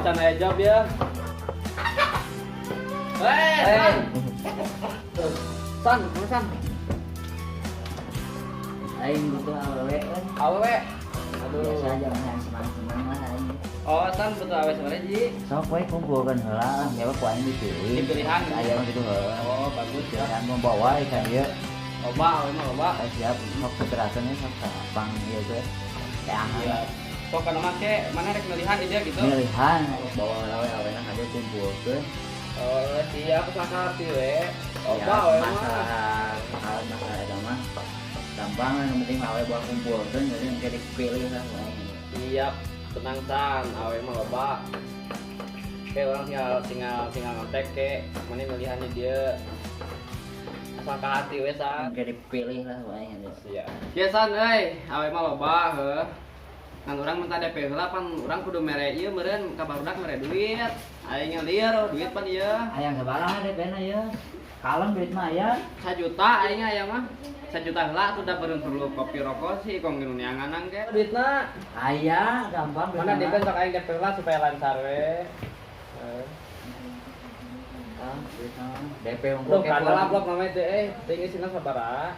Can aya job ya. Eh, San. San, mana San? Aing butuh awewe kan. Awewe. Aduh. Biasa aja mah senang-senang lah aing. Oh, San butuh awewe sebenarnya, Ji. Sok we kumpulkeun heula lah, nyawa ku aing dipilih. Dipilihan. Aya mah gitu heula. Oh, bagus ya. Pilihan mau bawa ikan ieu. Loba, awewe mah loba. Eh, siap, sok segerakeun sok pang ieu teh. Teangan. Iya. Pokoknya mah ke mana rek milihan di dia gitu. Milihan bawa heula we awena ka dieu kumpulkeun. Oh, siap sakarti we. Ya, Loba awewe mah. Masalah masalah eta mah gampang lah, yang penting awe bawa kumpulkeun jadi engke dipilih lah ku aing. Siap, tenang San, awewe mah loba. Oke, orang tinggal tinggal tinggal ngontek ke mana milihan di dia. Asal ka hati we San. Engke dipilih lah ku aing. Siap. Ya San euy, awewe mah loba heuh. Ngan urang minta DP heula pan urang kudu mere ieu meureun ka barudak mere duit. Aing ngelir duit pan ieu. Hayang sabaraha DP-na ieu? Kalem duit mah aya. 1 juta aing aya mah. 1 juta heula atuh da beureun perlu kopi rokok sih kong nu neanganan ge. Duitna Aya, gampang duit mana mah. DP sok aing DP heula supaya lancar we. Heuh. Ah, duit mah. DP Duh, unggul kada amplop namanya teh eh, teh isina sabaraha?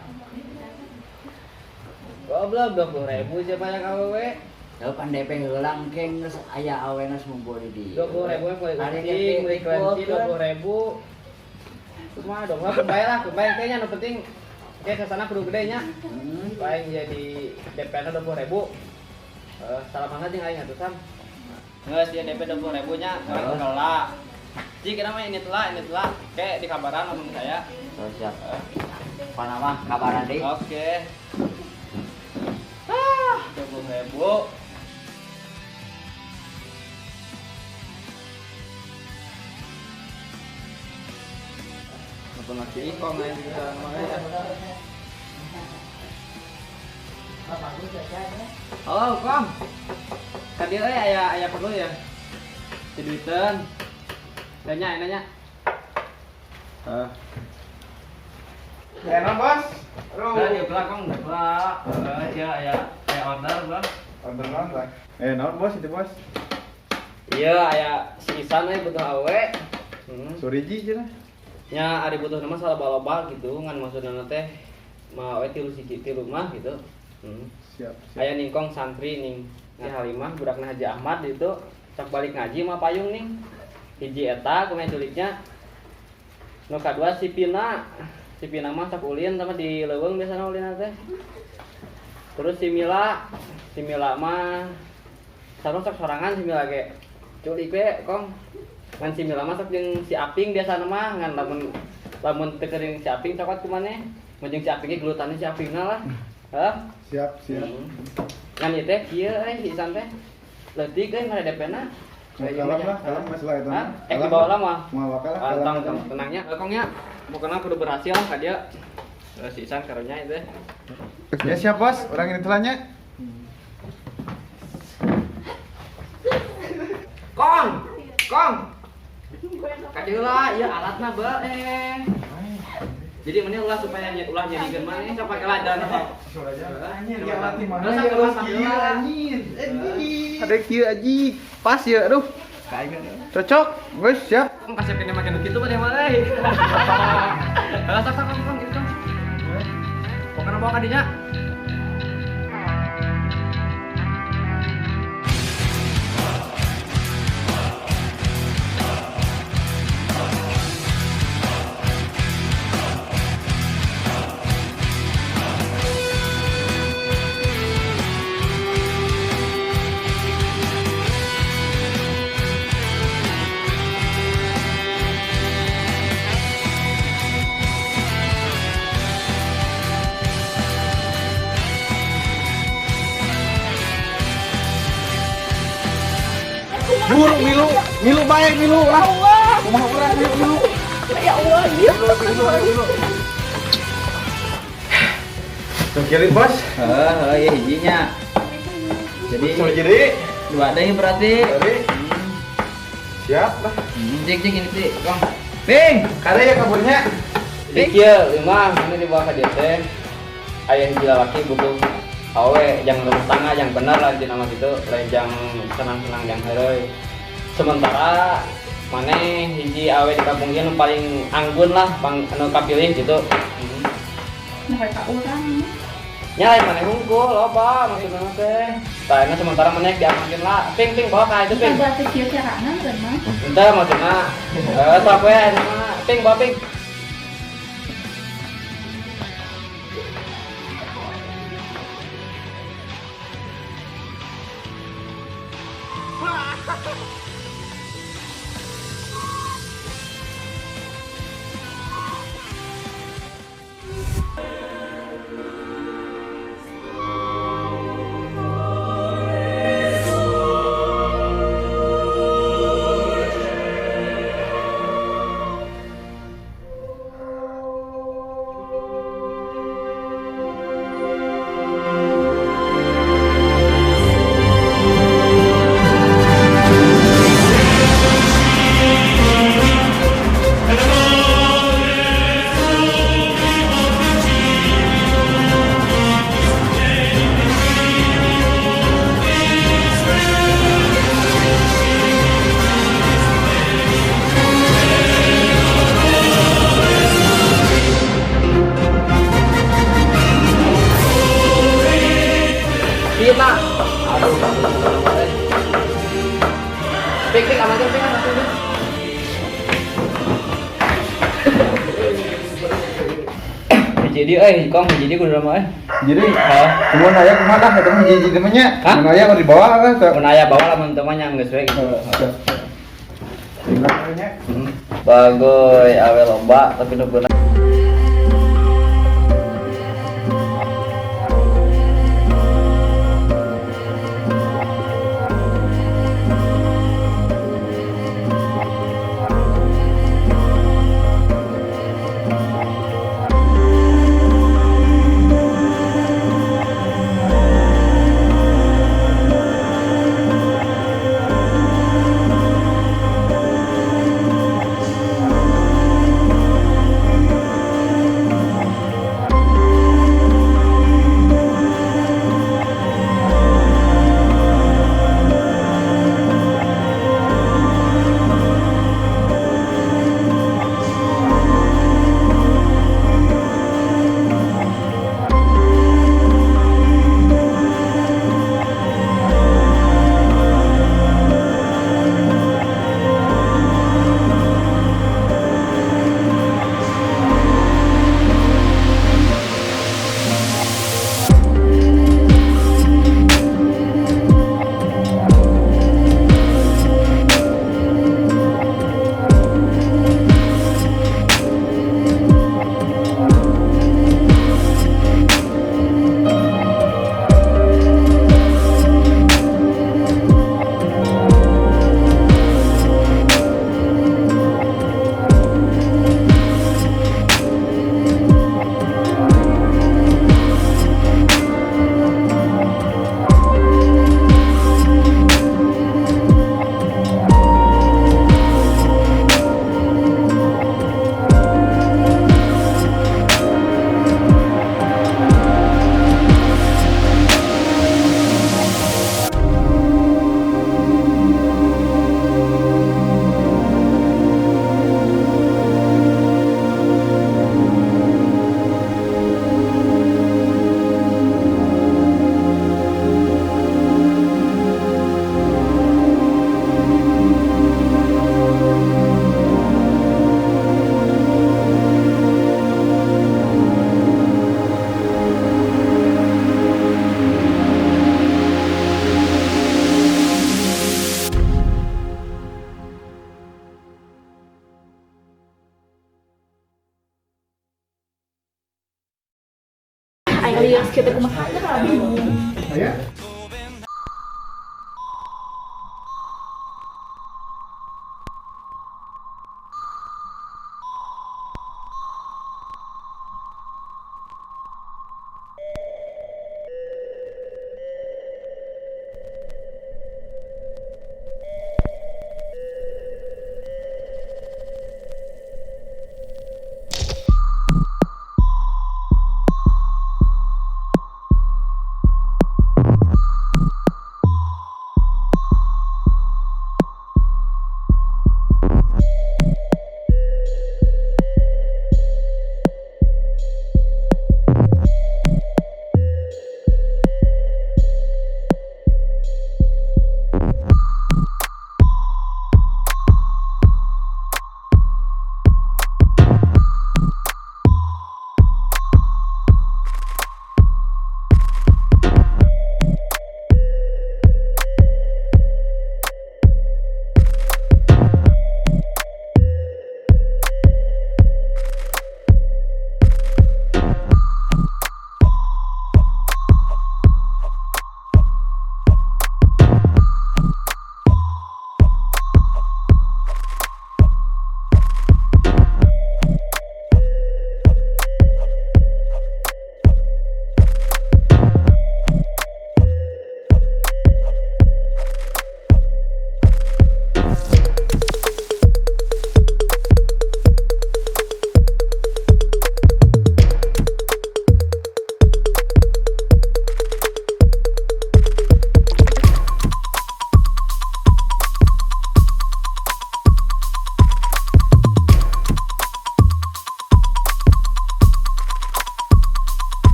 Goblok 20.000 siapa yang awewe? Ya pan DP heula engke geus aya awena ngumpul di dieu. 20.000 meuli Ari ucing, meuli kelenci dikumpulkeun. 20.000. Terus mah dong lah kumaha lah, kumaha teh nya nu penting ke sasana kudu gede nya. Aing jadi DP-na 20.000. Salam jeung aing atuh Sam. Geus ya DP 20.000 nya, urang heula. Ji kita mah ini telah. Kayak di kabaran lamun saya. Oh, siap. Pana mah kabaran deui. Oke. Ah, 20.000. Nonton nasi ikong aja di sana mah ya. Halo, Kong. Tadi euy aya aya perlu ya. Di duiteun. Nanya, nanya. Heeh. Ya, non, Bos. Aduh. Nah, di belakang, di belakang. Heeh, sia aya aya order, Bang. Order non, Bang. Eh, non, Bos, itu, Bos. Iya, aya si Isan we butuh awe. Suriji cenah. Nya ari butuh nama salah loba gitu, ngan maksudna teh mah we tilu siji tilu mah gitu. Siap, siap. Aya ningkong santri ning si Halimah budakna Haji Ahmad itu sok balik ngaji mah payung ning. Hiji eta kumaha culiknya. Nu kadua si Pina. Si Pina mah sok ulin sama di leuweung biasana ulin teh. Terus si Mila, si Mila mah sarua sok sorangan si Mila ge. Culik we kong. Ngan si Mila mah sok jeung si Aping biasana mah ngan lamun lamun teu keuring si Aping cokot ku maneh. Mun jeung si Aping ge gelutane si Apingna lah. Hah? Siap, siap. Ngan ieu teh kieu euy si Isan teh. Leutik euy mere DP-na. Kalem lah, kalem masalah itu. Hah? Eh di bawah lah mah. Moal bakal lah, kalem Tong, eta mah. tenangnya, kongnya. Pokoknya kudu berhasil lah ka dia. Si Isan karunya itu. Ya siap, Bos. Orang ini telanya. Kong! Kong! Kadieu lah, ieu alatna be eh. Jadi mana ulah supaya ulah nyerikeun maneh sok pake lah jalan sok. Anjir, ya mati mana Terus ya, aku Bos? masak Kieu, heula. anjir. Anjir. Ada kieu aji. Pas ya, aduh. Cocok. Wes siap. Kong kasih pengen makan gitu mah mah euy. Lah sok sok kong gitu kong. Pokokna bawa ka dinya. Buru milu, milu bae milu lah. Kumaha urang milu milu. Ya Allah, iya. Milu milu milu. Kieu Bos. Heeh, heeh ieu hijinya. Jadi Jadi dua deui berarti. Jadi siap lah. Jing jing ini sih, Kong. Ping. Kada ya kaburnya. Jadi kieu lima mana dibawa ka dieu teh. Aya hiji lalaki butuh awe yang rumah tangga yang benar lah nama gitu, lain jang senang-senang yang heureuy. Sementara maneh hiji awe di kampung ieu nu paling anggun lah, pang anu kapilih gitu. Nah, ka urang. Nya lain maneh hungkul loba maksudna teh. Tah ayeuna sementara maneh diamankeun lah. Ping ping bawa ka itu ping. Berarti kieu carana teh mah. Entah maksudna. Sok we ayeuna mah. Ping bawa ping. Pina. Aduh. Pik pik amankeun ping amankeun. Hiji deui euy, kong hiji deui kudu mah euy. Jadi, Hah? mun aya kumaha dah eta mah hiji-hiji teh mah nya. Hah? Mun aya mau dibawa lah teh. Mun aya bawa lamun teu mah nya geus we gitu. Nya. Bagoy awe lomba tapi nu beunang. Aing lieur kieu teh kumaha nya bingung. Aya.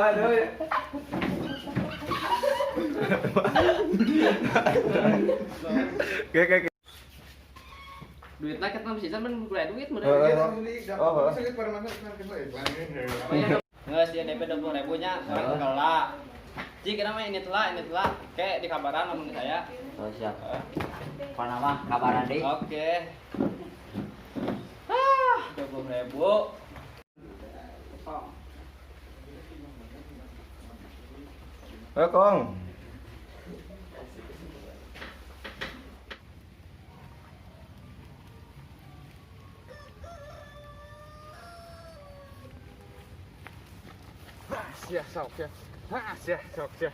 Aduh. Oke. Duitna kita bisa kan mulai duit Heeh. modal. Oh, heeh. Nggak sih DP 20.000 nya, orang kelah. Jik namanya ini telah, kayak di kabaran ngomong saya. Oh siap. Apa nama kabaran deui? Oke. Ah, 20.000. Ayo, Kong. Sia sok ya. Ha sia sok ya.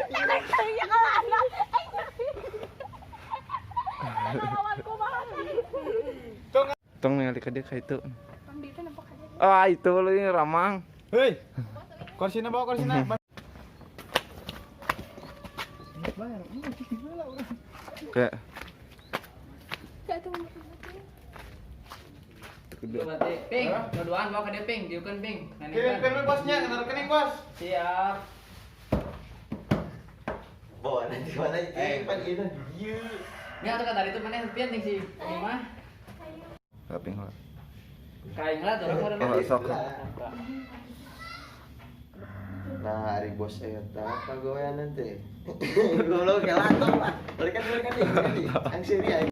Kayaknya kalau anak lawan kumaha. Tong ningali ka dieu ka itu. Tong di itu nampak aja. Ah, itu lu ini Ramang. Hei. Korsina bawa korsina. Kayak Kayak tuh. Berarti ping, dua-duaan bawa ke dia ping, diukeun ping. Kirim kirim bosnya, kena rekening bos. Siap. Bawa nanti mana itu pan itu. Iya. Ini atuh kata itu mana pian ting si ini mah. Kaping lah. Kaing lah dorong orang. Oh, sok. Nah, ari bos eta pagawean teh. Goblok kelato lah. Balikan balikan nih. Ang seri aing.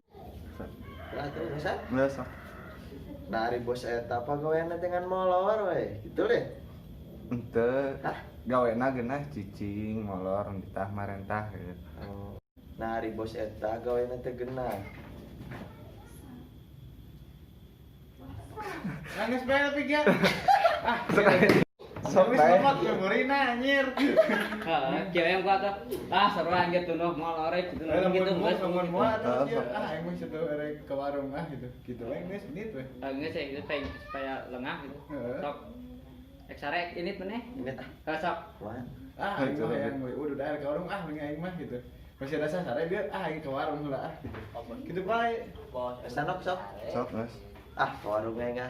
Kelato masa? Enggak sok. Nah, ari bos eta pagawean teh ngan molor we. Gitu deh. Ente Hah? gawena geunah cicing molor ditah marentah gitu. Oh. Nah, ari bos eta gaweana teh geunah. Nangis bae tapi ge. Ah, Sok wis bae. lemot memorina anjir. Heeh, kieu yang gua tuh. Ah, seruan gitu noh molor gitu noh gitu Lamun geus lamun moal atuh Heeh, ieu. sok. Ah, aing mah situ erek ke warung ah gitu. Gitu we geus menit we. Ah, geus ya gitu pengen supaya lengah gitu. Heeh. Sok. Eksarek ini meneh. Ingat ah. Heeh, sok. Kumaha? Ah, aing mah hayang we udah daer ke warung ah mending aing mah gitu. Masih ada sasare biar ah aing ke warung heula ah gitu. Gitu bae. Sanok sok. Sok, geus. Ah, ke warung aing ah.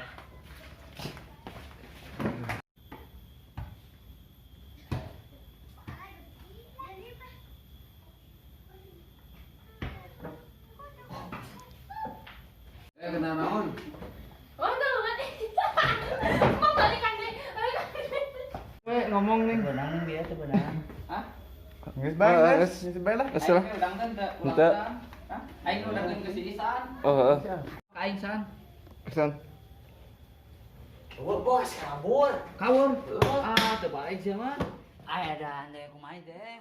Eh, kena naon? Oh, tuh kan. Mau balikan deh. Balikan deh. We ngomong nih. Benang dia tuh benang. Hah? Geus bae Heeh, geus. geus. Geus bae lah. Geus lah. Aing udangkeun teu? Henteu. Hah? Aing udangkeun ke si Isan. Oh, heeh. Ka aing san. Pesan. Oh, bos kabur. Kabur. Ah, teu baik sih mah. Aya da ande kumaha teh.